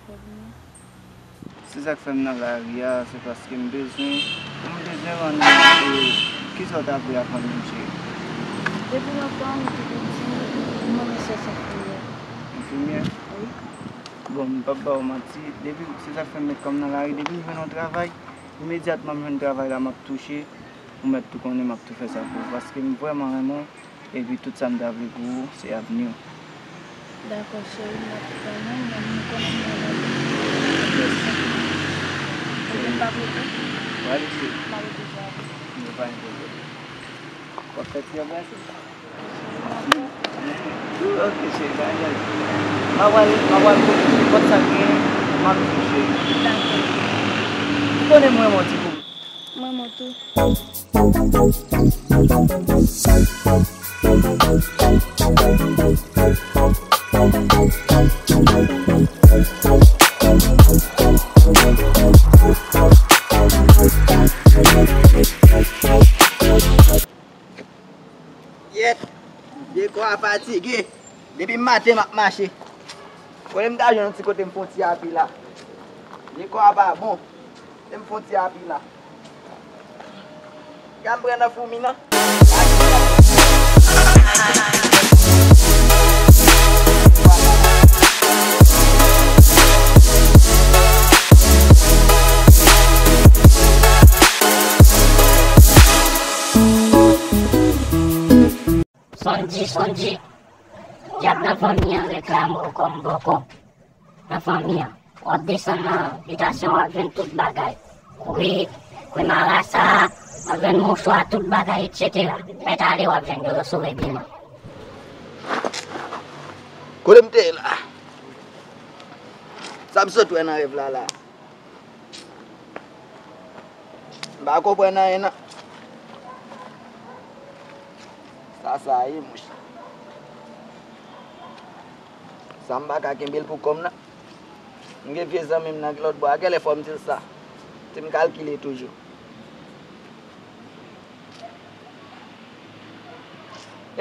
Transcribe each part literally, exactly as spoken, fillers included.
Se sa k fè m nan lari a, se paske m bezwen, m bezwen rann mwen, e, kisa w ta vle aprann mwen, cheri? Depi lontan, m te piti, m renmen sèch enfimyè. Enfimyè? Wi. Bon, m p ap ba w manti, depi, se sa k fè m met kò m nan lari, depi m jwenn yon travay, imedyatman m jwenn travay la, m ap touche, ou mèt tou konnen m ap tou fè sa pou ou, paske m vrèman renmen w. Epi tout sa m ta vle pou ou, se avni w. Dakò, cheri, m ap tann ou, men m konnen m renmen w. Mèsi. Ou vle m pa rete? Prale, cheri. M a rete sa. Yo pa enterese. W ap fè ti anbrase? Ok, cheri, pa gen. M a pral, m a pral kote nenpòt sa k genyen, m ap di w, cheri. Dakò. Ou konnen m renmen w ti kou. M renmen w tou. Yèt, vye kò a fatige. Depi maten m ap mache. Kote m ta jwenn yon ti kote m fè yon ti api la. Vye kò a pa bon. Kote m fè yon ti api la. Gade m pran nan foumi nan. Sondji, Sondji, dyab nan fanmi an reklame w kòm bòkò nan fanmi an. W ap desann nan bitasyon, w ap jwenn tout bagay. Kwi, kwi marasa, w ap jwenn mouchwa, tout bagay, etsetera. Mèt ale, w ap jwenn yo, yo sove byen. Kote m te ye la? Sa m sot wè nan rèv la la. M pa konprann anyen, non. Sa, sa ye, monchè. Sa m pa ka kenbe l pou kò m, non. M gen vye zanmi m nan lòt bò a, genlè fò m di l sa. Ti m kalkile toujou.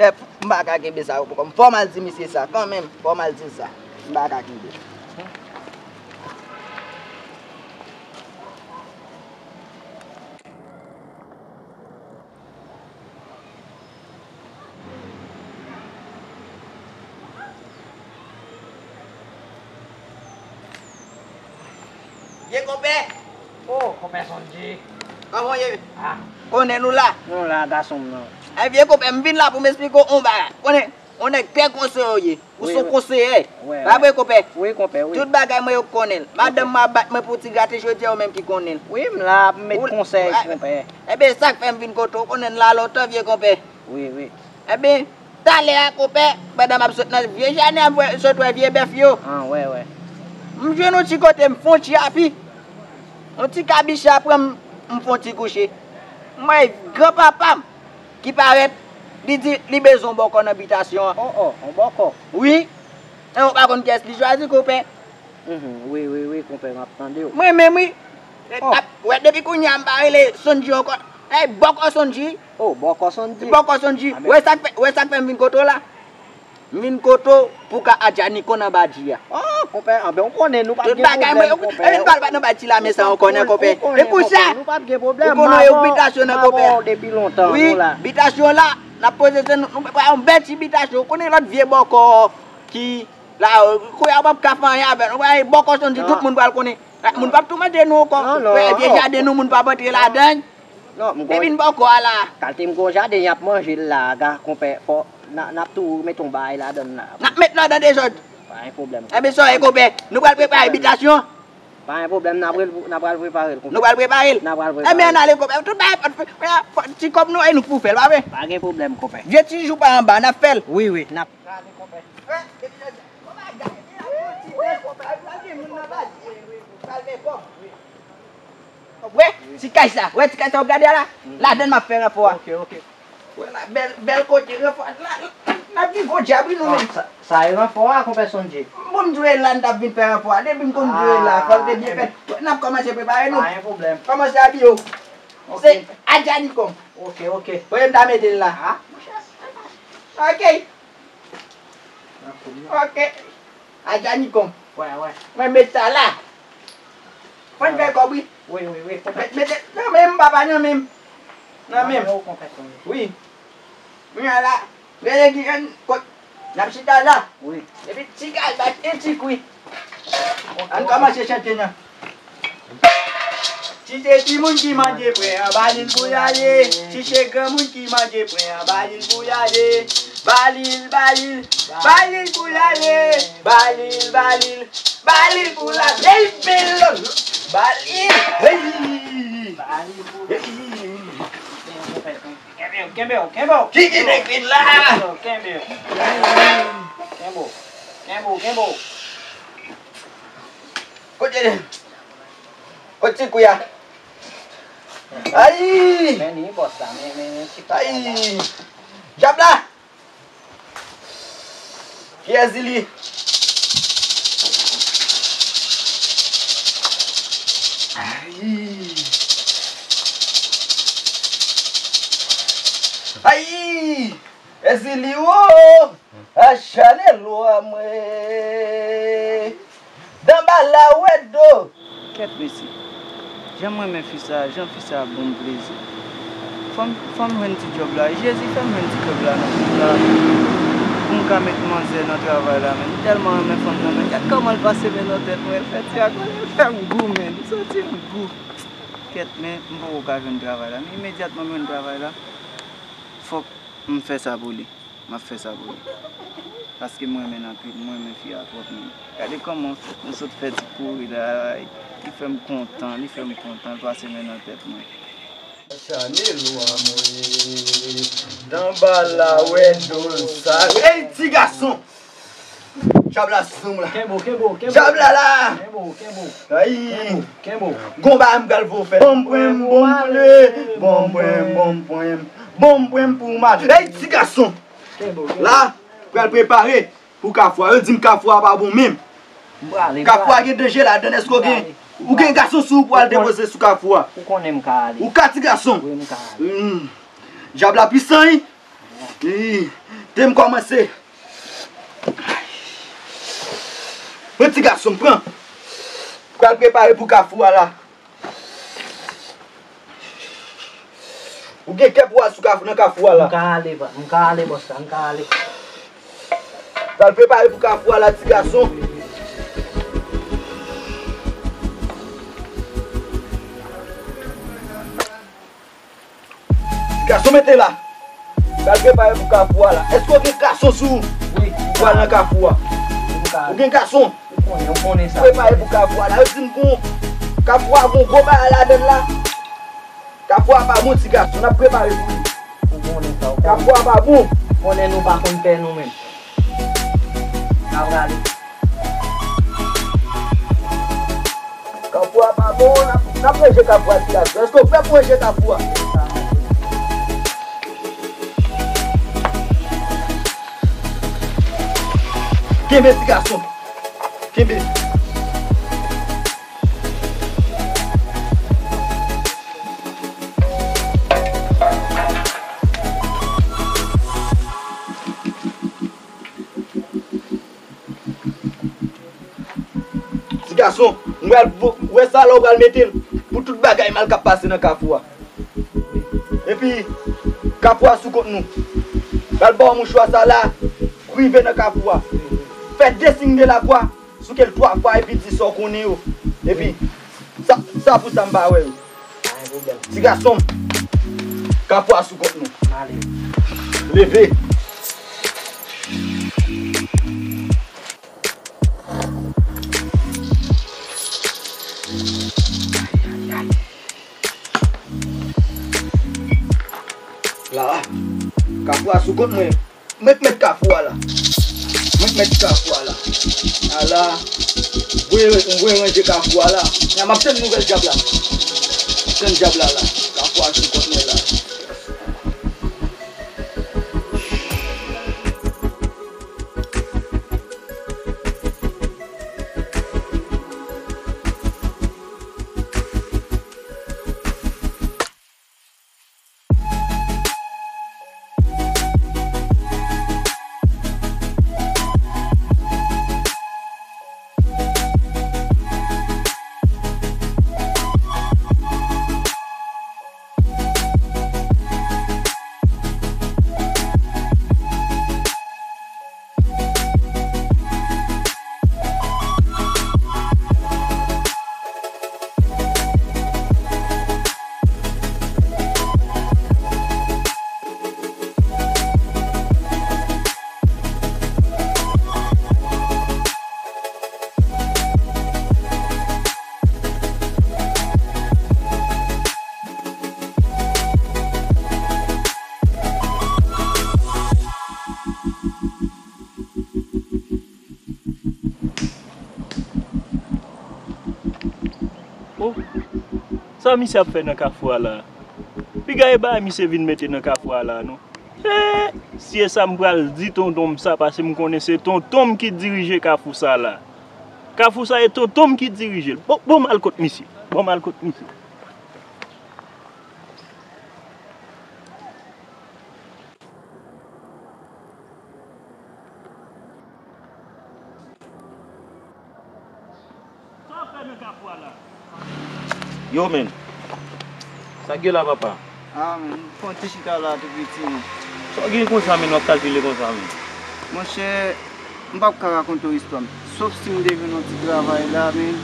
Yèp, m pa ka kenbe sa pou kò m. Fò m al di misye sa, kanmenm. Fò m al di l sa. M pa ka kenbe. Vye konpè! Oh, konpè Sondji. Kòman w ye? Ah. Konnen nou la? Nou la, gason m nan. Eh, vye konpè, m vin la pou m esplike w yon bagay. Konnen, yon nèg trè konseye w ye. Ou se yon konseyè. Pa vre, konpè? Wi, konpè, wi. Tout bagay mwen yo konnen l. Madanm mwen ap bat mwen pou ti grate jodi a, ou menm ki konnen l. Wi, m la, m met konsèy, konpè. Enben, sa k fè m vin kote w, konnen n la lontan, vye konpè. Wi, wi. Enben, talè a, konpè, pandan m ap sot nan vye jaden, m sot wè vye bèf yo. Ah, wè, wè. M jwenn yon ti kote, m fè yon ti api. Yon ti kabicha pran m, m fè yon ti kouche. M wè granpapa m ki parèt, li di li bezwen yon bòkò nan bitasyon an. Oh, oh, yon bòkò? Wi. E ou pa konn kiyès li chwazi, konpè? Mhm, wi, wi, wi, konpè, m ap tande w. Mwen menm, wi. Oh. Wè, depi kounye a, m pa rele Sondji ankò. Ey, bòkò Sondji. Oh, bòkò Sondji. Bòkò Sondji. Wè sa k fè, wè sa k fè m vin kote w la. M vin kote w pou ka adjani konn anba dji a. Oh, konpè, anben, ou konnen nou p ap gen pwoblèm, konpè. Tout bagay mwen, e, m pral pa nan bay ti lame sa ankò, non, konpè. E pou sa, nou p ap gen pwoblèm, ou konnen yo bitasyon nan, konpè. Depi lontan, wi, nou la. Bitasyon la, n ap poze se nou, nou pral yon bèl ti bitasyon. Ou konnen lòt vye bòkò ki la, kounye a w p ap ka fè anyen avè l. Ou wè, bòkò Sondji, tout moun pral konnen. Moun p ap tou mande nou ankò. Vye jaden nou, moun p ap antre ladan l. Non, m gon... Epi n bòkò a la. Kalte m gon jaden y ap manje l la, aga, konpè, fò, n a, n ap tou mete yon bagay ladan l la. N ap met ladan dezòd. Pa gen pwoblèm. Enben, sa w ye, konpè, nou pral prepare bitasyon. Pa gen pwoblèm, n ap re-, n ap pral prepare l, konpè. Nou pral prepare l. N ap pral prepare l. Enben, ann ale, konpè. Tout bagay, fò, fò, fò, ti kòb nou, e nou k pou fè l, pa vre? Pa gen pwoblèm, konpè. Vye ti jou pa anba, n ap fè l. Wi, wi, n ap... Gade, konpè. Wi, konpè, pral gen moun nan baz. Pral gen kòb. Wè, ti kay sa, wè ti kay sa w ap gade a la? Ladan l m ap fè ranfò a. Ok, ok. Wè la, bèl, bèl kote ranfò a. La, n ap gen gwo djab, wi, nou menm. Sa, sa e ranfò a, konpè Sondji? Bon, m di w e la n t ap vin fè ranfò a. Depi m konn di w e la, fò l te byen fèt. N ap kòmanse prepare nou. Pa gen pwoblèm. Kòmanse abiye w. Se Adjanikom. Ok, ok. Wè m ta mete l la. Ok. Ok. Adjanikom. Wè, wè. Mwen met sa la. Fò n fè kòb, wi. Wi, wi, wi. Met, met nan men m, papa, nan men m. Nan men m. Wi. Kounye a la, rele ki jan kot n ap chita la. Wi. Epi ti kal bat etik, wi. Ann kòmanse chante nan. Si se timoun ki mande pwen an, ba li l pou l ale. Si se granmoun ki mande pwen an, ba li l pou l ale. Ba li l, ba li l, ba li l pou l ale. Ba li l, ba li l, ba li l pou l ale. Ba li l. Hey! Ba li l pou l ale. Hey! Kenbe w, kenbe w, kenbe w. Ki ki nèg vin la? Kenbe w, kenbe w. Kenbe w, kenbe w, kenbe w. Kote, kote ti kwi a? Ay! Men li bòs la, men, men, men ti kwi a la. Ay! Dyab la! Ki Èzili? Ay! Ay! Èzili wo! Achanelo a mwen! Danbala wè do! Kèt mesye. Jan m renmen fi sa, jan fi sa ban m plezi. Fò m, fò m jwenn ti djòb la. Jezi, fè m jwenn ti djòb la nan kout la. Pou m ka met manzè nan travay la, men. M tèlman renmen fanm nan, men. Gad kòman l pase men nan tèt mwen. L fè ti a konnen l fè m gou, men. M santi m gou. Kèt, men m poko ka jwenn travay la. Men imedyatman m jwenn travay la, fòk m fè sa pou li. M ap fè sa pou li. Paske m renmen l anpil, m renmen fi a twòp menm. Gade kòman nou sot fè ti kouri la, li fè m kontan, li fè m kontan, l pase men nan tèt mwen. Chanelo a mwen, danbala wè do l sa. Ey, ti gason! Dyab la sou m la. Kenbe w, kenbe w, kenbe w. Dyab la la. Kenbe w, kenbe w. Ay. Kenbe w, kenbe w. Gon bagay m pral fè w fè. Bonm pwenm, bonm pwenm, bonm pwenm, bonm pwenm. Bonm pwenm pou mal. Ey, ti gason! Kenbe w, kenbe w. La, pral prepare pou Kafou a. Yo di m Kafou a pa bon menm. M prale, m prale. Kafou a gen danje ladann. Èske w gen, ou gen gason sou ou pou al depoze sou Kafou a? Ou konnen m ka ale. Ou ka, ti gason? Wi, m ka ale. Hmm. Dyab la pwisan, wi. Wi. Te m kòmanse. Pran ti gason m, pran. Pral prepare pou Kafou a la. Ou gen kè pou al sou Kafou, nan Kafou a la. M ka ale, pa, m ka ale, bòs la, m ka ale. Pral prepare pou Kafou a la, ti gason. Gason mete la. Pral prepare pou Kafou a la. Èske w gen gason sou ou? Wi. Pou al nan Kafou a? Wi, m ka ale. Ou gen gason? Ou konnen, ou konnen sa. Prepare pou Kafou a la. Yo di m gon, Kafou a gon gwo bagay ladann la. Kafou a pa bon, ti gason. N ap prepare pou li. Ou konnen sa, ou konnen. Kafou a pa bon. Ou konnen nou pa konn pè nou menm. N ap rale. Kafou a pa bon, n ap, n ap ranje Kafou a, ti gason. Èske w prè pou ranje Kafou a? Kenbe, ti gason. Kenbe. Ti gason, m pral vo-, wè sa la ou pral mete l pou tout bagay mal k ap pase nan Kafou a. Epi, Kafou a sou kont nou. Pral ba w mouchwa sa la, rive nan Kafou a. Fè de siy de lakwa sou kè l twa fwa epi di sa w konnen yo. Epi, sa, sa pou sa m pa wè yo. Pa gen pwoblèm. Ti gason m, Kafou a sou kont nou. M ale. Leve. La, Kafou a sou kont mwen. Mwen k mèt Kafou a la. Mwen k mèt Kafou a la. Ala, voye, voye ranje Kafou a la. Nya, m ap tann nouvèl dyab la. M ap tann dyab la la. Kafou a sou kont mwen la. Sa misye ap fè nan kafou a la? Piga e bagay misye vin mete nan kafou a la, non. Eh, si e sa m pral di tonton m sa, paske m konnen se tonton m ki dirije kafou sa la. Kafou sa e tonton m ki dirije l. Bon, bon, m al kot misye. Bon, m al kot misye. Sa w ap fè nan kafou a la? Yo, men. Sa k gen la, papa? Ah, men, m fè yon ti chita la tou piti, men. Sa w gen konsa, men, w ap kalkile konsa, men? Monchè, m p ap ka rakonte w istwa m. Sof si m te jwenn yon ti travay la, men,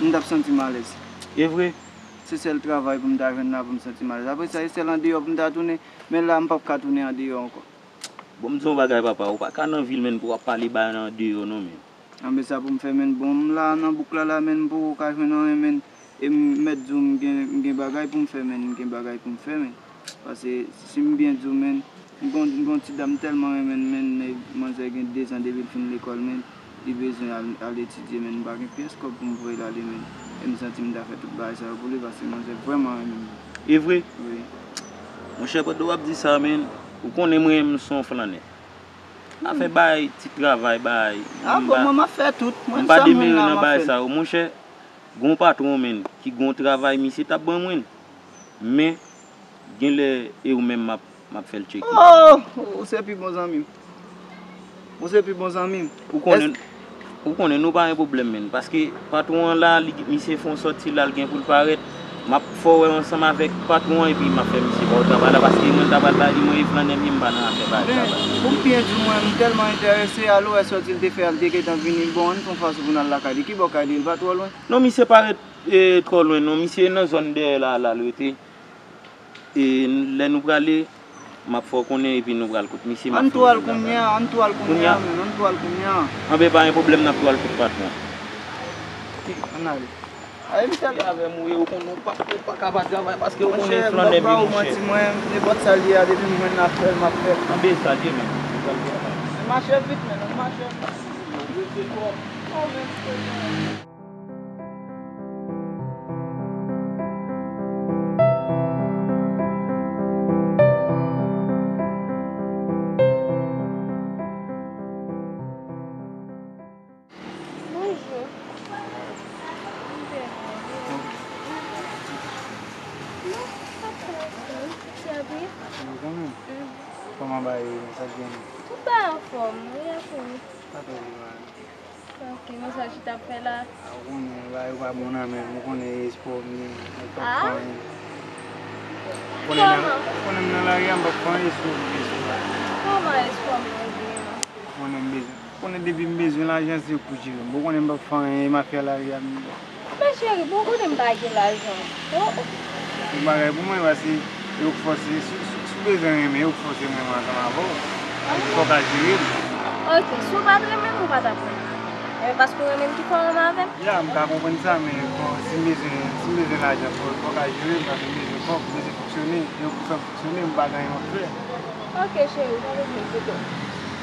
m t ap santi m alèz. E vre? Se sèl travay pou m ta jwenn la pou m santi m alèz. Apre sa, se sèl andeyò pou m ta tounen. Men la, m p ap ka tounen andeyò ankò. Bon, m di w yon bagay, papa, ou pa ka nan vil, menn, pou w ap pale bagay nan deyò, non, menn. Anben, sa pou m fè, menn. Bon, m la nan bouk la, la, menn, m poko ka jwenn anyen, menn. E m mèt di w, m gen, m gen bagay pou m fè, menn, m gen bagay pou m fè, menn. Paske, si m byen di w, menn, m gon, m gon ti dam m tèlman renmen, menn, men manzè gen dezan depi l fin lekòl, menn. Li bezwen al, al etidye, menn, m pa gen pyès kòb pou m voye l ale, menn. E m santi m ta fè tout bagay sa yo pou li, paske manzè vrèman renmen m. E vre? Wi. Monchè, pandan w ap di sa, menn, ou konnen mwen menm m se yon flannè. M ap fè bagay, ti travay, bagay. Ah, bon, mwen, m ap fè tout. Mwen, m pa demere nan bagay sa yo. Monchè, gen yon patwon, menn, ki gen yon travay misye t ap ban mwen. Men, genlè, e ou menm m ap, m ap fè l tcheke. Oh! Ou se pi bon zanmi m. Ou se pi bon zanmi m. Ou konnen, ou konnen nou pa gen pwoblèm, menn. Paske patwon an la, li, misye fè yon sòti la, l gen pou l parèt. M ap fè w wè ansanm avèk patwon an, epi m ap fè misye ba w travay la, paske mwen, ta pral ba li, mwen, e flannè m ye, m pa nan afè ba travay. Pou m byen di w, mwen, m tèlman enterese, alo, wè sòti l te fè a, l te gentan vini, bon, ann fè yon fason pou n al lakay li. Ki bò kay li, l pa twò lwen? Non, misye parèt, e, twò lwen, non, misye nan zòn dèyè la, la, l rete. E lè nou prale, m ap fè w konnen epi nou pral kot misye, m ap fè w konnen. Ann tou al kounye a, ann tou al kounye a, menn, ann tou al kounye a. Anben, pa gen pwoblèm, n ap tou al kot patwon. Ann ale. Ale, misye. E avè m ou ye, ou konnen ou pa, ou pa ka pa travay paske ou konnen flannè vye, monchè. Monchè, m p ap ba w manti, mwen, nenpòt sa l ye a, depi m jwenn l ap fè l, m ap fè l. Anben, sa l ye, menn. Mache vit, menn, mache vit. Rete twòp. Oh, menn, Senyè. Bonjou. Mwen byen. Non, sa pa fè. Sa byen? Mwen kanmenm. Mm. Kòman bagay yo, sa k gen? Tout bagay anfòm, wi, anfòm. Pa twò gen bagay. Ok, men sa w chita ap fè la? A, ou konnen, bagay yo pa bon nan men m, ou konnen espò m ye, mwen p ap fè anyen. Ou konnen nan, ou konnen m nan lari a, m p ap fè anyen si w okipe sou bagay. Kòman espò m nan gen an? Ou konnen m bezwen, ou konnen depi m bezwen lajan, se yo k pou jere m. Ou konnen m p ap fè anyen, e m ap fè lari a, m. Men cheri, bon, ou konnen m pa gen lajan. Oh, oh. Yon bagay pou mwen, paske yo k fòse, si, si, si w bezwen renmen, yo k fòse m renmen ansanm avè w. Paske fò w ka jere m. Ok, si w pa t renmen m, ou pa t ap renmen m. E paske w renmen m ki fè w renmen avè m? Ya, m ka konprann sa, men fò, si m bezwen, si m bezwen lajan, fò, fò w ka jere m, paske m bezwen kòb, m bezwen fonksyone, e yo k fè m fonksyone, m pa gen anyen m ap fè. Ok, cheri, pa bezwen pito.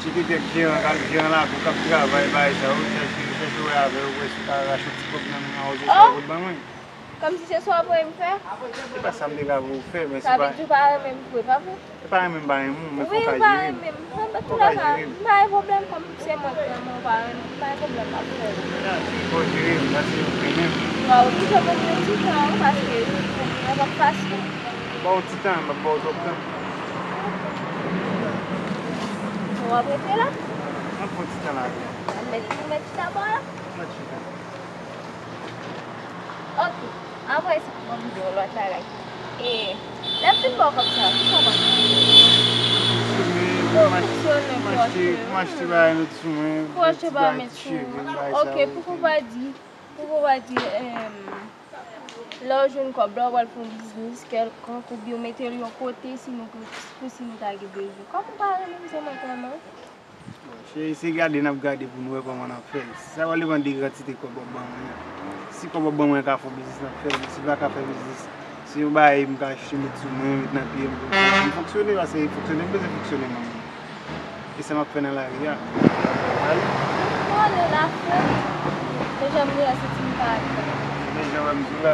Tcheke kèk jeran, kèk jeran lakou k ap travay, bagay sa yo, chèche, chèche wè avè yo, wè si w ka rache yon ti kòb nan men an, oubyen sa yo pot ban mwen. Kòmsi se sa w ap voye m fè? Se pa sa m te ka voye w fè, men si w pa. Sa vle di w pa renmen m vre, pa vre? Se pa renmen m pa renmen w, men fò w ka jere m. Wi, ou pa renmen m. Fò w ka jere m. M pa gen pwoblèm, kòm se mwen k renmen w, ou pa renmen m, m pa gen pwoblèm, m ap fè l. Ya, cheri, fò w jere m, paske ou renmen m. Wa oblije ban m yon ti tan, wi, paske bagay pa fasil. Ba w yon ti tan, m ap ba w twòp tan. W ap rete la? M ap pran ti tan la. Mèt, mèt chita bò la? Mèt chita. Ok. Apre sa, ban m di w lòt bagay. E, lè m fin ba w kòb sa, kisa w pral fè? Fonksyone, m achte, m achte bagay met sou mwen, ti bagay, ti cheve, m bagay sa yo. Ok, pouki w pa di, pouki w pa di, em, lè w jwenn kòb la, w pral fè yon biznis kèlkonk, oubyen w mete l yon kote si nou, pou si nou ta gen bezwen. Kòm ou pa renmen m, se mwen k renmen w. Bon, cheri, se gade n ap gade pou nou wè kòman n ap fè l. Sa va depann de kantite kòb w ap ban mwen an. Si kòb w ap ban mwen an ka fè yon biznis, n ap fè l, men si l pa ka fè biznis, se yon bagay m ka achte met sou mwen, met nan pye m, pou m fonksyone, paske fonksyone, m bezwen fonksyone, manman. E sa m ap fè nan lari a. Alò. Mwen ale la, frè. Men jan m ye a, santi m pa byen. Men jan w wè m tou la.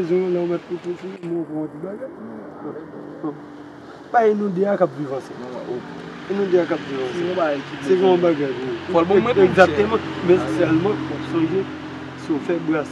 rezon lè w mèt pou tou fini, mwen pran yon ti bagay. Pa e nou de a k ap viv ansanm. E nou de a k ap viv ansanm. Se yon bagay ki Fò l bon mwen pou Egzakteman. Men sèlman w ap sonje si w fè bras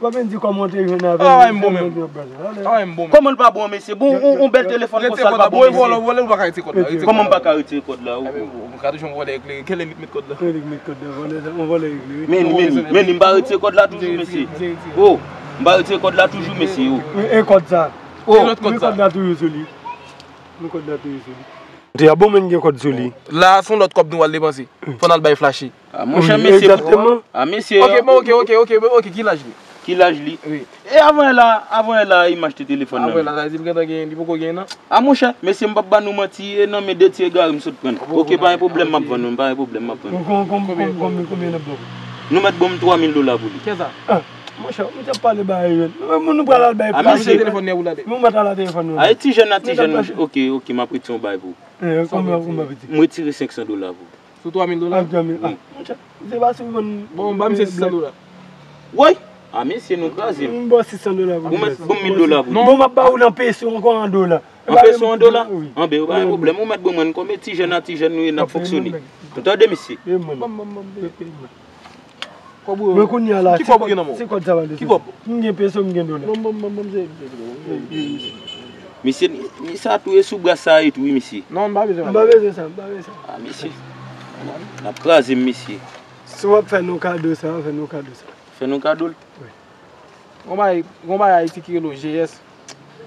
w ap vin di kòman w te jwenn avè l. Travay m bon menm. Travay m bon menm. Kòman l pa bon, mesye? Bon, on, on bèl telefòn konsa l pa bon, mesye. Vòlè, vòlè, ou pa ka retire kòd la. Kòman m pa ka retire kòd la? Ou ka toujou vòlè regle. Kèl limit met kòd la? Kèl limit met kòd la? Vòlè, on vòlè regle, wi. Men, men, men, men, m pa retire kòd la toujou, mesye. Oh, m pa retire kòd la toujou, mesye. Oh. E kòd sa? Oh. Kòd la toujou sou li. Kòd la toujou sou li. Te a bon, men gen kòd sou li. La, se yon lòt kòb nou al depanse. Fò n al bay Flashy. A, monchè, mesye, pou... Egzakteman. A, mesye. Ok, bon, ok, ok, ok, ok, ki laj li? Ki laj li? Wi. E avan yè la, avan yè la, Imaj te telefòn nan. Avan yè la, sa vle di m gentan gen, li poko gen, non? A, monchè, mesye, m p ap ba nou manti, e nan men de ti egare m sot pran. Ok, pa gen pwoblèm, m ap vann ou, pa gen pwoblèm, m ap vann ou. Konbyen, konbyen, konbyen n ap ba w? Nou mèt ban m twa mil dola pou li. Kisa? Monchè, nou t ap pale bagay yo. Nou, nou pral al bay Flashy. Telefòn nan pou l ale. Nou mèt al a telefòn nou. Ay, ti jèn la, ti jèn, monchè. Ok, ok, m ap retire yon bagay pou ou. Konbyen, konbyen, piti? M retire senk san dola pou ou. Sou twa mil dola? Wi. Monchè, se pa sou vann. Bon, ba misye sis san dola. Woy! A, mesye, nou kraze m. M ba w sis san dola pou ou. Ou mèt ban m mil dola pou ou. Bon, m ap ba ou l an peso ankò an dola. An peso, an dola? Wi. Anben, pa gen pwoblèm. Ou mèt ban mwen, konbyen ti jèn a ti jèn nou ye, n ap fonksyone. Nou tande, mesye? Ban m, ban m, ban m. Kòb ou yo. Mwen kounye a la, ki kòb ou gen nan men w? Se kòb sa pral de. Ki kòb? M gen peso, m gen dola. Bon, bon, bon, bon, se, se, se, se. Misye, ni, ni sa tou e sou bras sa e tou, wi, misye. Non, m pa bezwen. M pa bezwen sa, m pa bezwen sa. A, misye. N ap kraze m, misye. Si w ap fè nou kado sa, fè nou kado sa. Fè nou kado l? Wi. Gon bagay, gon bagay Ayiti ki rele G S.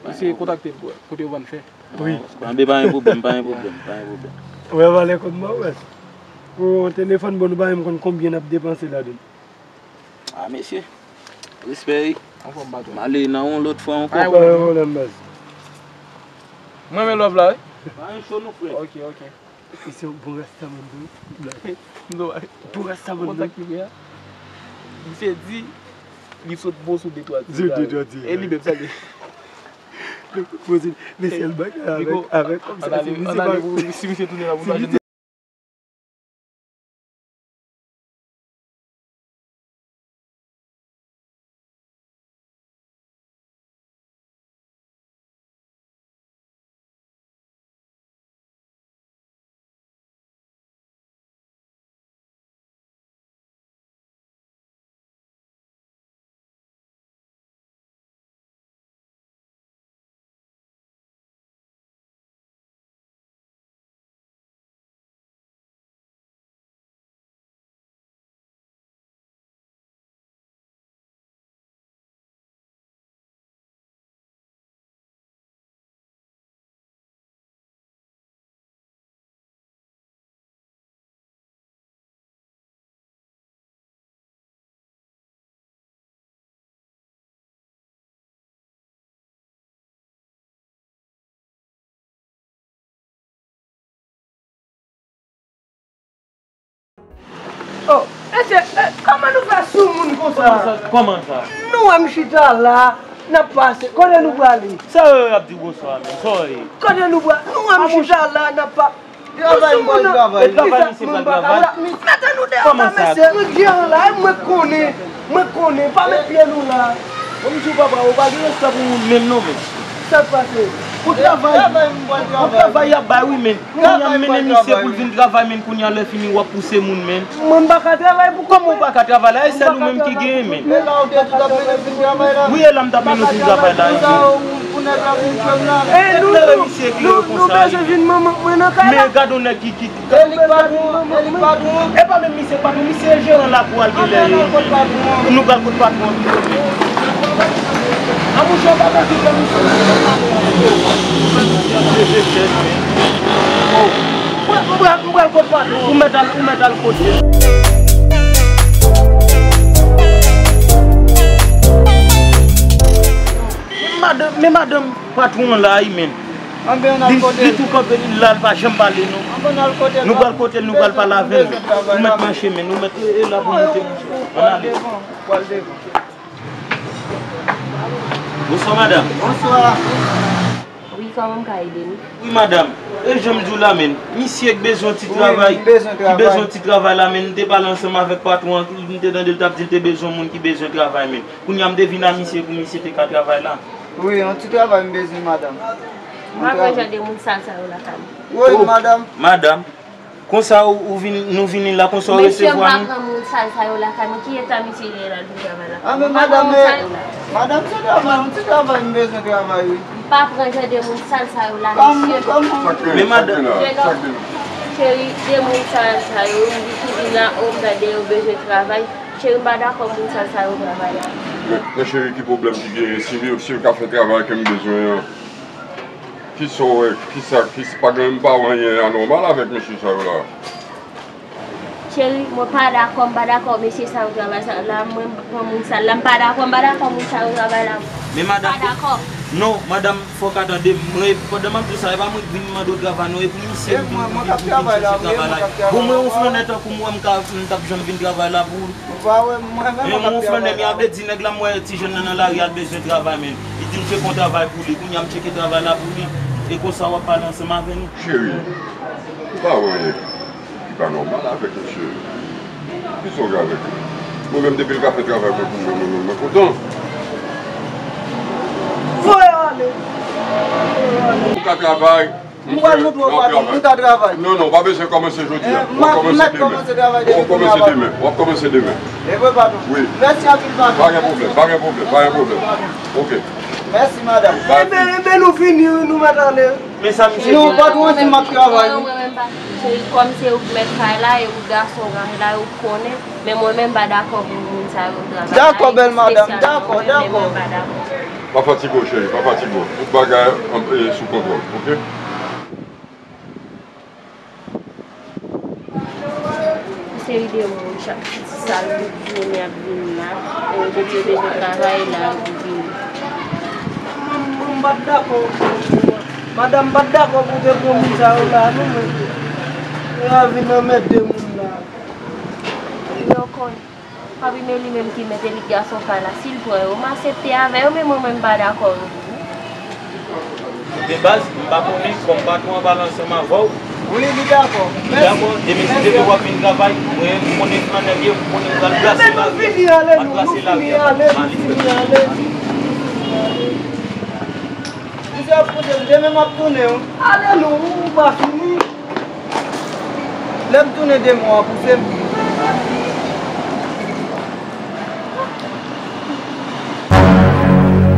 Misye kontakte l pou wè kote yo vann fè. Wi. Anben, pa gen pwoblèm, pa gen pwoblèm, pa gen pwoblèm. Ou wè valè kòb mwen, ou wè? Pou yon telefòn, bon, nou pa menm konn konbyen n ap depanse ladan l. A, mesye. Respè, wi. Anfòm, patwon. M ale nan yon lòt fwa ankò. Pa gen pwoblèm, baz. Mwen renmen love la, wi. Pa gen cho non, frè. Ok, ok. Misye yon bon rastaman tou. Bon rastaman tou. Kontak li, frè. Misye di li sot bon sou de twa ti. Sou de twa ti. E li menm sa li. Poze, mesye, l bagay avèk, avèk kòb sa, si misye pa, si misye tounen la pou l pa jwenn. Oh, mesye, eh, kòman nou fè sou moun konsa? Kòman sa? Kòman sa? Nou wè m chita la, n ap pase. Kote nou prale? Sa yo ap di bonswa, menm. Sa yo ye? Kote nou prale? Nou wè m chita la, n ap pa... Travay, m pral travay. E travay, misye pral travay. Mete nou deyò la, mesye. Mwen gen la, e mwen konnen. Mwen konnen. Pa met pye nou la. Bon, m di w, papa, ou pa gen respè pou moun menm non, menm. Sa k pase? Pou travay, pou travay y ap bay wi, men. Kounye a m mennen misye pou l vin travay, men kounye a lè fini w ap pouse moun, men. Mwen m pa ka travay pou kòm ou pa ka travay la, e sèl ou menm ki genyen, men. Wi, e la m t ap mennen w vin travay la, wi. E nou, nou, nou, nou bezwen vin manman mwen nan kay la. Men gade yon nèg ki, ki, E li k patwon, e li k patwon. E pa menm misye k patwon, misye jeran lakou a l genlè ye. Nou pral kot patwon an pito, men. A monchè, w pa bezwen fè misye. Oh. Mwen, mwen pral, mwen pral kot patwon. Ou mèt al, ou mèt al kote. Men madanm, men madanm patwon an la, wi, men. Li, li tou kanpe, li la, li pa janm pale, non. Nou pral kote l, nou pral pale avè l. Ou mèt mache, men, ou mèt, e, e la pou moute, monchè. Ann ale. Bonswa, madanm. Bonswa. Wi, kòman m ka ede nou? Wi, madanm. E jan m di w la, men. Misye k bezwen ti travay. Wi, m bezwen travay. Ki bezwen ti travay la, men. M te pale ansanm avèk patwon an, m te tande l t ap di l te bezwen moun ki bezwen travay, men. Kounye a m te vin a misye pou misye te ka travay la. Wi, yon ti travay m bezwen, madanm. M pa pran jan de moun sal sa yo lakay mwen. Wi, madanm. Madanm, konsa ou, ou vin, nou vini la, konsa ou resevwa nou? Mesye, m pa pran moun sal sa yo lakay mwen. Ki eta misye ye la, l vin travay la? A, men madanm, men, madanm, se travay, yon ti travay m bezwen travay, wi. M pa pran jan de moun sal sa yo la, mesye. Men madanm. Cheri, de moun sal sa yo, m di ki vin la, o, m tande yo bezwen travay. Cheri, m pa dakò moun sal sa yo travay la. Men, men cheri, ki pwoblèm ki genyen? Si, si yo ka fè travay ke m bezwen an, kisa w wè, kisa, kisa, pa gen, m pa wè anyen anòmal avèk mesye sa yo la. Cheri, mwen pa dakò, m pa dakò mesye sa yo travay sa la, mwen m pa pran moun sal la, m pa dakò, m pa dakò moun sa yo travay la. Men madanm, m pa dakò. Non, madanm, fò w ka tande m. Mwen, pandan m ap di w sa, e pa mwen k vin mande w travay, non, e pou misye m vin, vin, vin chèche travay la. Bon, mwen, yon flannè tankou m wè m ka, m t ap janm vin travay la pou ou. Ou pa wè, mwen menm m ap travay la. Men yon flannè, men a vle di nèg la, m wè ti jèn nan nan lari a, l bezwen travay, men. Li di m tcheke yon travay pou li, kounye a m tcheke travay la pou li. E konsa w ap pale ansanm avè nou. Cheri, ou pa wè anyen ki pa nòmal avèk misye. Kisa w gen avèk li? Mwen menm, depi l ka fè travay mwen pou mwen, mwen menm, mwen kontan. Voye ale. Ou ka travay, m pral montre w, patwon, m ka travay. Non, non, w pa bezwen kòmanse jodi a. W ap kòmanse demen. W ap kòmanse demen. W ap kòmanse demen. E vre, patwon. Wi. Mèsi anpil, patwon. Pa gen pwoblèm, pa gen pwoblèm, pa gen pwoblèm. Ok. Mèsi, madanm. Enben, enben, nou fini, wi, nou mèt ale. Men sa misye di. Non, patwon an di m ap travay, wi. Cheri, kòm se ou k mèt kay la, e ou gason kay la, e ou k konnen, men mwen menm m pa dakò pou moun sa yo travay la. Dakò, bèl madanm, dakò, dakò. Pa fatige w, cheri, pa fatige w. Tout bagay, e, sou kontwòl, ok? Yon seri de moun, chak ti sal, tout jounen ap vin la. E yo di yo bezwen travay la, yo vini. Mwen, mwen, m pa t dakò. Madanm pa t dakò pou te pran moun sa yo la, non, men. Yo vin anmède moun la. Yo konn. Papi, men li menm ki mete li gason kay la. Si l pran yo, m aksepte avè yo, men mwen menm m pa dakò non. De baz, m pa konnen, kòm patwon an pale ansanm avè w. Wi, li dakò. Li dakò, demen si Dye vle w ap vin travay, mwen, m konnen flannè m ye, m konnen m pral brase lari a. M pral brase lari a, m ale. Misye ap koute m, demen m ap tounen, wi. Ale non, ou pa fini. Lè m tounen demen w ap pouse m.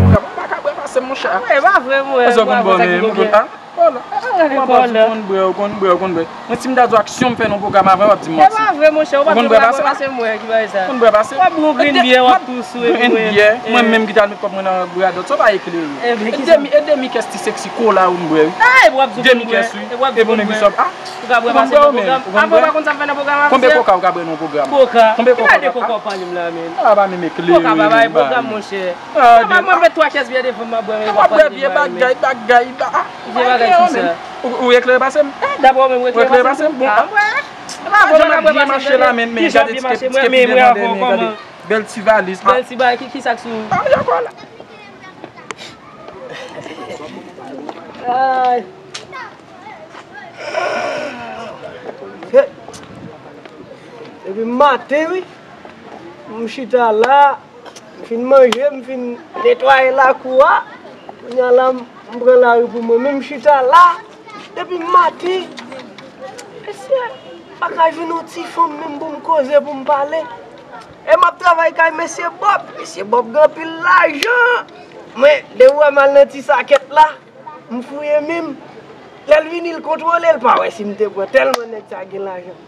Mwen pa ka bwè pase m, monchè. E pa vre, mwen. Èske w konn bwè, men, mwen konn, a? Vòlò. Mwen pa di w konn bwè, ou konn bwè, ou konn bwè. Mwen, si m ta di w aksyon m fè nan pwogram avan, w ap di m manti. E pa vre, monchè, ou pa di w bwè pase mwen ki bay sa. Konn bwè pase. W ap bwè yon grenn byè, w ap tou sou e mwen. Grenn byè, mwen menm ki t al met kòb mwen nan bradòt, sa w pa eklere. E demi, e demi kès ti seksi kola ou m bwè, wi. Demi kès, wi. E pou menm ki sòb, a? Ou ka bwè pase nan pwogram. Apre ou pa konn sa m fè nan pwogram a, konbyen koka ou ka bwè nan pwogram? Koka. Konbyen koka ou ka pale m la, men? A, pa menm eklere. Koka pa bay pwogram, monchè. Mwen met twa kès byè devan m, m ap bwè, men w ap bwè vye bagay, bagay, ba. Vye bagay konsa. Ou, ou eklere pase m? Dabò, men ou eklere pase m. Bon, a, mwen. Mwen pa janm ap byen mache la, men, men gade ti kèt, ti kèt ki devan dèyè, gade. Bèl ti valiz. Bèl ti bagay, ki, ki sa k sou ou? A, men ankò la. Ay. Hey. Depi maten, wi. M chita la, m fin manje, m fin netwaye lakou a. Kounye a la, m M pran lari pou mwen menm, m chita la depi maten. Mesye, pa ka jwenn yon ti fanm menm pou m koze, pou m pale. E m ap travay kay mesye Bòb. Mesye Bòb gen anpil lajan. Mwen, depi w wè m al nan ti sakèt la, m fouye men m. Lè l vini, l kontwole, l pa wè si m te pran. Tèlman nèg sa gen lajan.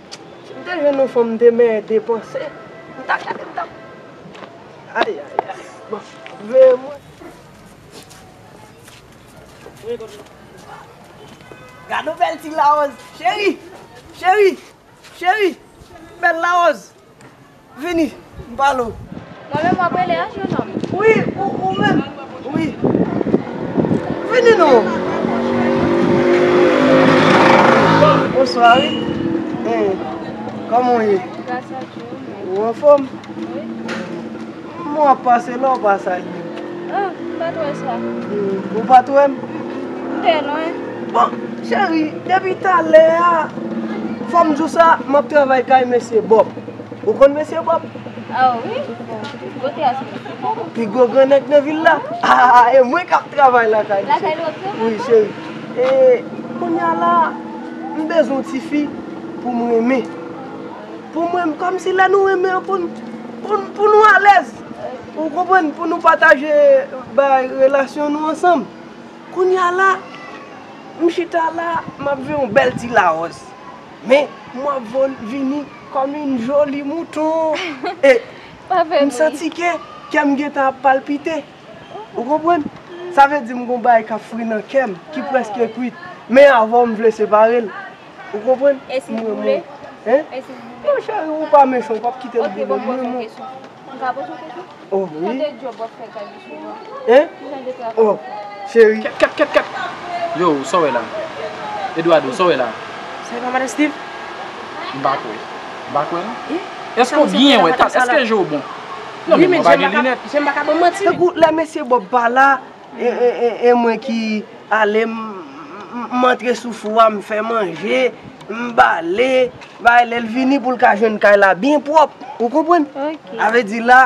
Si m te jwenn yon fanm, m te mèyè depanse. M ta gade, m ta. Ay, ay, ay. Bon, veye mwen. Gade yon bèl ti lawòz. Cheri! Cheri! Cheri! Bèl lawòz! Vini, m pale w. Mwen menm w ap rele a, jennonm? Wi, ou, ou menm. Wi. Vini non. Bonswa, wi. Hein, kòman w ye? Gras a Dye, ou menm? Ou anfòm? Wi. M wè w ap pase la, ou pa salye m. Ah, m pa t wè sa. Hmm, ou pa t wè m? M te lwen. Bon, cheri, depi talè a, fò m di w sa, m ap travay kay mesye Bòb. Ou konn mesye Bòb? Ah, wi. Bon, kote a se mesye Bòb? Pi gwo gran nèg nan vil la. Ah, e mwen k ap travay lakay misye. Lakay lòt yo? Wi, cheri. E kounye a la, m bezwen yon tifi pou m renmen. Pou mwen, kòmsi lè nou renmen an, pou n, pou n, pou nou alèz. Ou konprann? Pou nou pataje bay relasyon nou ansanm. Kounye a la, m chita la, m ap veye yon bèl ti lawòz. Men, m ap vini kòm yon joli mouton. E, m santi ke kè m gentan ap palpite. Ou konprann? Sa vle di m gon bagay k ap fri nan kè m, ki prèske kwit. Men avè w m vle separe l. Ou konprann? E si l boule? Hein? E si l boule? Non, cheri, ou pa mechan, ou p ap kite l boule. Ok, bon, poze yon kesyon. M ka poze yon kesyon? Oh, wi. Ki jan de djòb w ap fè kay misye a? Hein? Ki jan de travay w ap fè? Oh, cheri. Kèt, kèt, kèt, kèt. Yo, sa w wè la? Eduardo, sa w wè la? Sa e pa madan Steve? M pa kwè. M pa kwè, non. Èske w byen wè? Èske je w bon? Non, men mwen pa gen linèt. Wi, men je m pa ka, je m pa ka ban manti. Tankou lè mesye Bòb pa la, e, e, e, e mwen ki ale, m, m, m antre sou fou a, m fè manje, m bale, bay lè l vini pou l ka jwenn kay la byen pwòp. Ou konprann? Ok. Sa vle di la,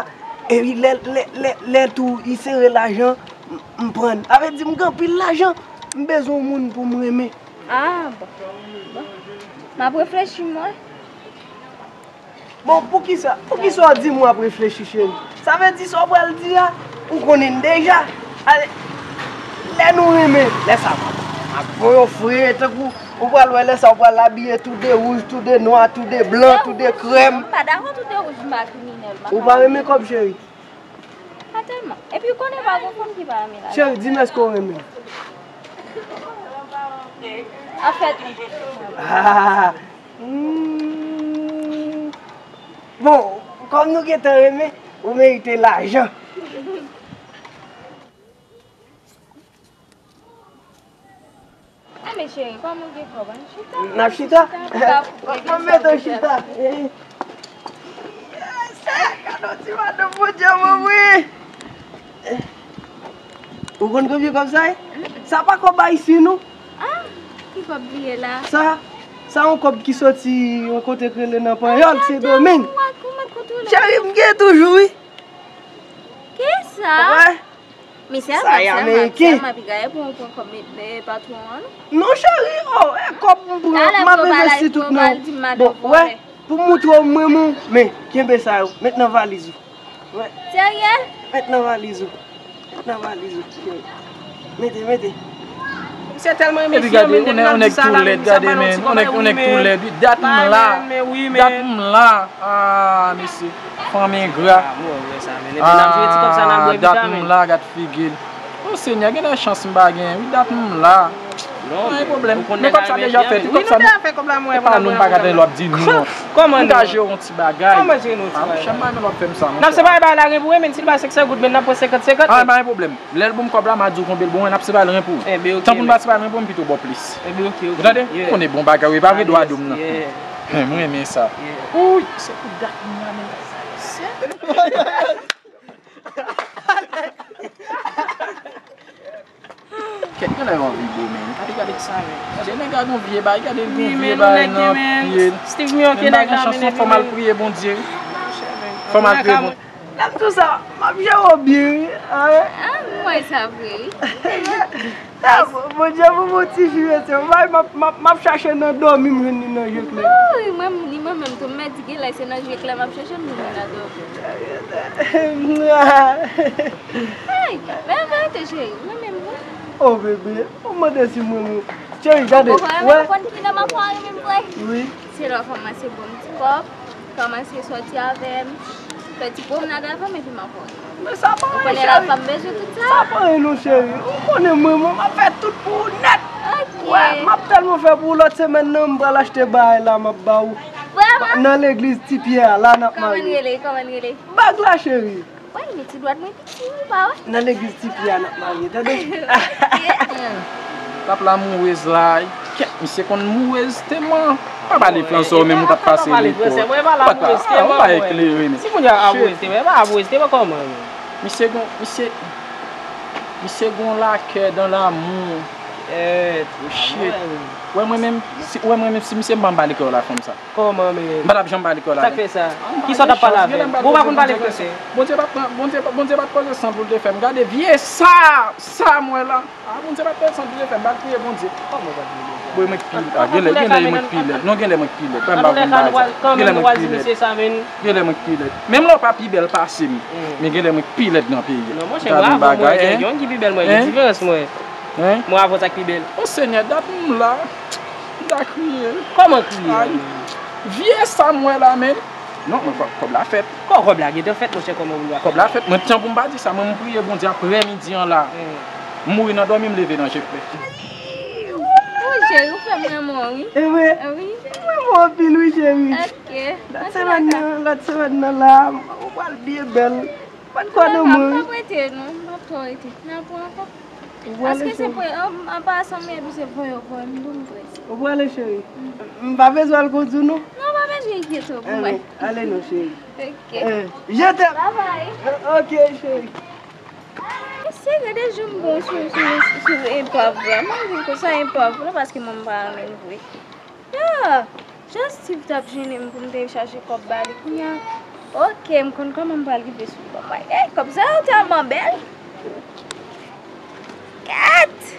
epi lè, lè, lè, lè tou, li sere lajan, m, m pran. Sa vle di m gen anpil lajan, m bezwen yon moun pou m renmen. Ah, bon. Bon. M ap reflechi, mwen. Bon, poukisa, poukisa w di m w ap reflechi, cheri? Sa vle di sa w pral di a, ou konnen l deja. Ale, lè nou renmen, lè sa m ap voye w fre, tankou ou pral wè lè sa w pral abiye tou de wouj, tou de nwa, tou de blan, tou de krèm. M pa dakò tou de wouj, m pa kriminèl, m pa. Ou pa renmen kòb, cheri? Pa tèlman. Epi ou konnen pa gon fanm ki pa renmen lajan. Cheri, di m èske w renmen m? Anfèt, wi. Ah, hmm. Bon, kòm nou gentan renmen, ou merite lajan. Ah, men cheri, kòman w gen kòb? Ann chita. N ap chita? Chita. Kòman w mete w chita? Yes, gade yon ti madanm Bondye mwen, wi. Ou konn konbyen kòb sa ye? Sa pa kòb ayisyen, non. Ah, ki kòb li ye la? Sa, sa yon kòb ki soti yon kote k rele nan Panyòl, Sendomeng. Cheri, m gen toujou, wi. Kisa? Wè. Misye ap, sa e ameriken. Misye ap, piga e pou yon pran kòb, e, patwon an, non? Non, cheri, oh, e kòb m pran, m ap envesti tout nan. Bon, wè, pou m moutre w mwen, men, kenbe sa yo, met nan valiz ou. Wè. Serye? Met nan valiz ou. Met nan valiz ou, cheri. Mete, mete. Misye tèlman envesti, men nèg la di sa la, men misye ap pale yon ti kòb, wi, men. Dat m la. Dat m la. Ah, mesye. Fanm engra. Ah, dat m la, gad figi l. O Senyè, gen de chans m pa genyen, wi, dat m la. Pa gen pwoblèm. Men kòb sa deja fèt, wi, kòb sa. E pa nou, m pa ka tande lè w ap di nou, non. M ka jere yon ti bagay. Ah, monchè, m pa renmen lè w ap fè m sa, monchè. N ap separe bagay la, ren pou ren, men si l ba senksan goud, men n ap pran senkant senkant. Ah, pa gen pwoblèm. Lè l bon m kòb la, m a di w konbyen l bon, n ap separe l ren pou ren. Tan pou n pa separe l ren pou ren, m pito ba w plis. Ou tande? Ou konnen bon bagay, wi, pa vre dwa dou m nan. Mwen renmen sa. Wi, se pou dat m la, men. Kèt, gen lè yo anvi bo, men. Gade, gade sa, men. Gade, nèg la gon vye bagay, gade l gon vye bagay nan pye l. Steve Myon, men, pa gen chans, non, fò m al priye Bondye. Fò m al priye Bondye. Lè m di w sa, m ap jere w byen, wi. Ah, m wè sa vre, wi. Ah, Bon- Bondye pou bon tifi, mesye. Mwen, m ap, m ap, m ap chache nan dòmi m jwenn li nan je klè. Wi, mwen, ni mwen menm tou, m mèt di genlè se nan je klè m ap chache m jwenn li nan dòmi. Ay, men verite, cheri, mwen menm, wi. Oh, bebe, ou mande si mwen, mwen. Cheri, gade. Ou konprann, wè. Ou konn kilè m ap renmen vre? Wi. Se lè w kòmanse ban m ti kòb. Kòmanse sòti avè m, fè ti pwomnad avè m, epi m ap voye. Men sa pa anyen, cheri. Ou konnen la fanm bezwen tout sa. Sa pa anyen non, cheri. Ou konnen mwen, mwen, m ap fè tout pou ou nèt. Ok. Wè, m ap tèlman fè pou ou, lòt semèn nan, m pral achte bagay la, m ap ba ou. Vrèman? Nan legliz Ti Pyè a, la n ap marye. Kòman l rele? Kòman l rele? Bag la, cheri. Wè, men ti dwèt mwen piti, ou pa wè? Nan legliz Ti Pyè a n ap marye, tande? Tap lamourez la, kèt, misye konn mourez tèman. Pa pale fransè, ou menm ou t ap pase lekòl. Ou pa eklere, men. Si moun yo amourez tèman, e pa amourez tèman kòman, men? Misye gon, misye, misye gon lakè dan lamou. Kèt. Oh, shit. Wè mwen menm, si, wè mwen menm, si misye m pa m ba lekòl la fanm sa. Kòman, men? M pa t ap janm ba lekòl la. Sa k fè sa? Kisa w t ap pale avè l? Bon, ou pa konn pale fransè. Bondye pa t pran, Bondye, Bondye pa t poze san pou l te fè m. Gade vye sa, sa m wè la. Ah, Bondye pa t poze san pou l te fè m. M pa t priye Bondye. Kòman w pa t priye Bondye? Bon, mwen k pi, ah, genlè, genlè mwen k pi lèd. Non, genlè mwen k pi lèd. Pa m ba konn bagay sa. Genlè mwen k pi lèd. Genlè mwen k pi lèd. Menm lè w pa pi bèl pase m, men genlè mwen k pi lèd nan peyi a. Non, monchè, mwen avè w, mwen, yon ki pi bèl mwen, ki diferans mwen? Mwen avè w, sa k pi bèl? O Senyè, dat m la. M ta kriye. Kòman kriye? Ay, vye sa m wè la, men. Non, mwen, kòb, kòb la fèt. Kò-, kòb la gentan fèt, monchè, kòman pou l pa fèt? Kòb la fèt. Mwen, tan pou m pa di sa, mwen, m priye Bondye aprèmidi an la. M mouri nan dòmi, m leve nan je klè. Wi, cheri, ou fè m renmen w, wi. E vre? Wi. M renmen w anpil, wi, cheri. Ok. Lòt semèn nan, lòt semèn nan la, ou pral byen bèl. Pa t kwè nan mwen, wi. M p ap rete, non. M p ap twò rete. N a pran ankò. Ou prale, cheri? Paske se pre-, an, an pasan, men epi se voye, voye, m tou m prese. Ou prale, cheri? M pa bezwen al kondui w, non? Non, pa bezwen enkyete w pou mwen. Ale non, cheri. Ok. Eh, je t'aime. Bye bye. Eh, ok, cheri. Mesye, gade jan m bon sou, sou, sou enpav la. Mwen vin konsa enpav la, paske mwen m pa renmen l vre. Ya! Jan Steve t ap jennen m pou m te chache kòb ba li kounye a. Ok, m konn kòman m pral rive sou kòb mwen. Ey, kòb sa yo tèlman bèl! Kèt!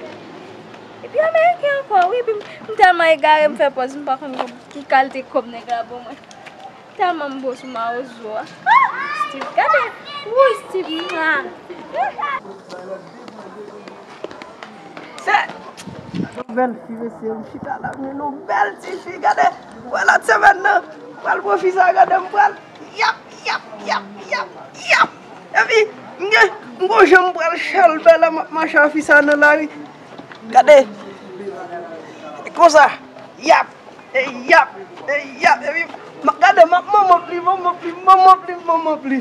Epi ameriken ankò, wi, epi m, m tèlman egare, m fè pòz, m pa konn ki kalite kòb nèg la ban mwen. Tèlman m bo sou mawozo a. Ah! Steve, gade! Wouy, Steve, mwa! Se yon bèl fi, mesye, m chita la, m jwenn yon bèl ti fi, gade, wè lòt semèn nan, m pral pran fi sa, gade, m pral, yap, yap, yap, yap, yap, epi, m gen, m gon jan m pral chalbè la, m ap mache a fi sa nan lari, gade, e konsa, yap. E yap, e yap, epi, m ap gade, m ap manman pli, manman pli, manman pli, manman pli.